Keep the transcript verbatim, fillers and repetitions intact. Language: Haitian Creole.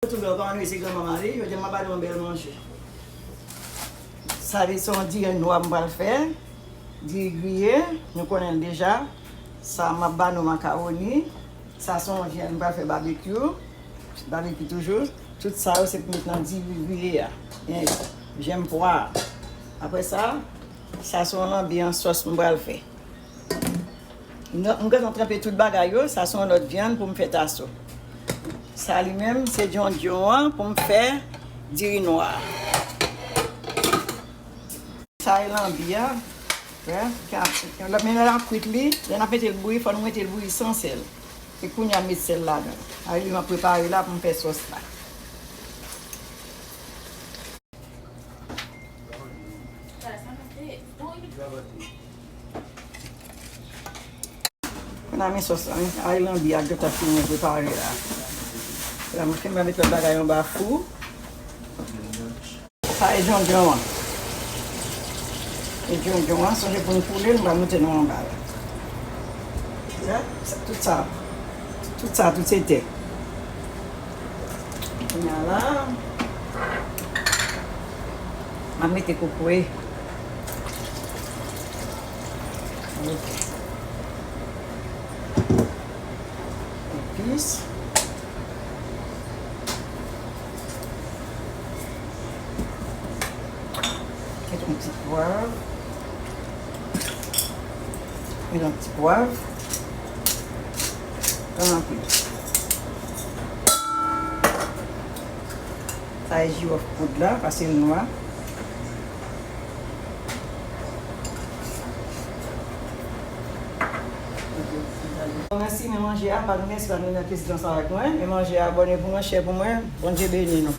Retwouve w, kòman nou ye? Se granmanman li. Jodi a m ap ba nou yon bèl manje. Sa li se yon diri nwa m pral fè. Diri griye, nou konnen l deja. Sa m ap ba nou makawoni. Sa se yon vyann m pral fè babekyou. Babekyou toujou. Tout sa yo se pou met nan diri griye a. Jèm pwa. Apre sa, sa se yon lanbi an sòs m pral fè. M gentan tranpe tout bagay yo, sa se yon lòt vyann pou m fè taso. Sa li menm se djondjon an pou m fè diri nwa. Sa e lanbi a. Wè, men lè l ap kwit li, lè n ap mete l bouyi, fò nou mete l bouyi san sèl. Se kounye a m met sèl ladan. A li m ap prepare la pou m fè sòs la. Kounye a men sòs la, men ay lanbi a gentan fini prepare la. La mwen fè m met lòt bagay anba fou. Sa e djondjon an. E djondjon an, sonje pou n koule l, m pral moute nou anba la. Sa, tout sa, tout sa, tout se tè. Kounye a la, m ap mete kokoye. Ok. Epis. Mete yon ti pwav. Mete yon ti pwav. Pa anpil. Sa e jiwòf poud la, pase l nwa. Mèsi, men manje a, pa nou mèsi, pa nou nan plis dans avèk mwen. Men manje a, abòne pou mwen, share pou mwen. Bondye beni nou.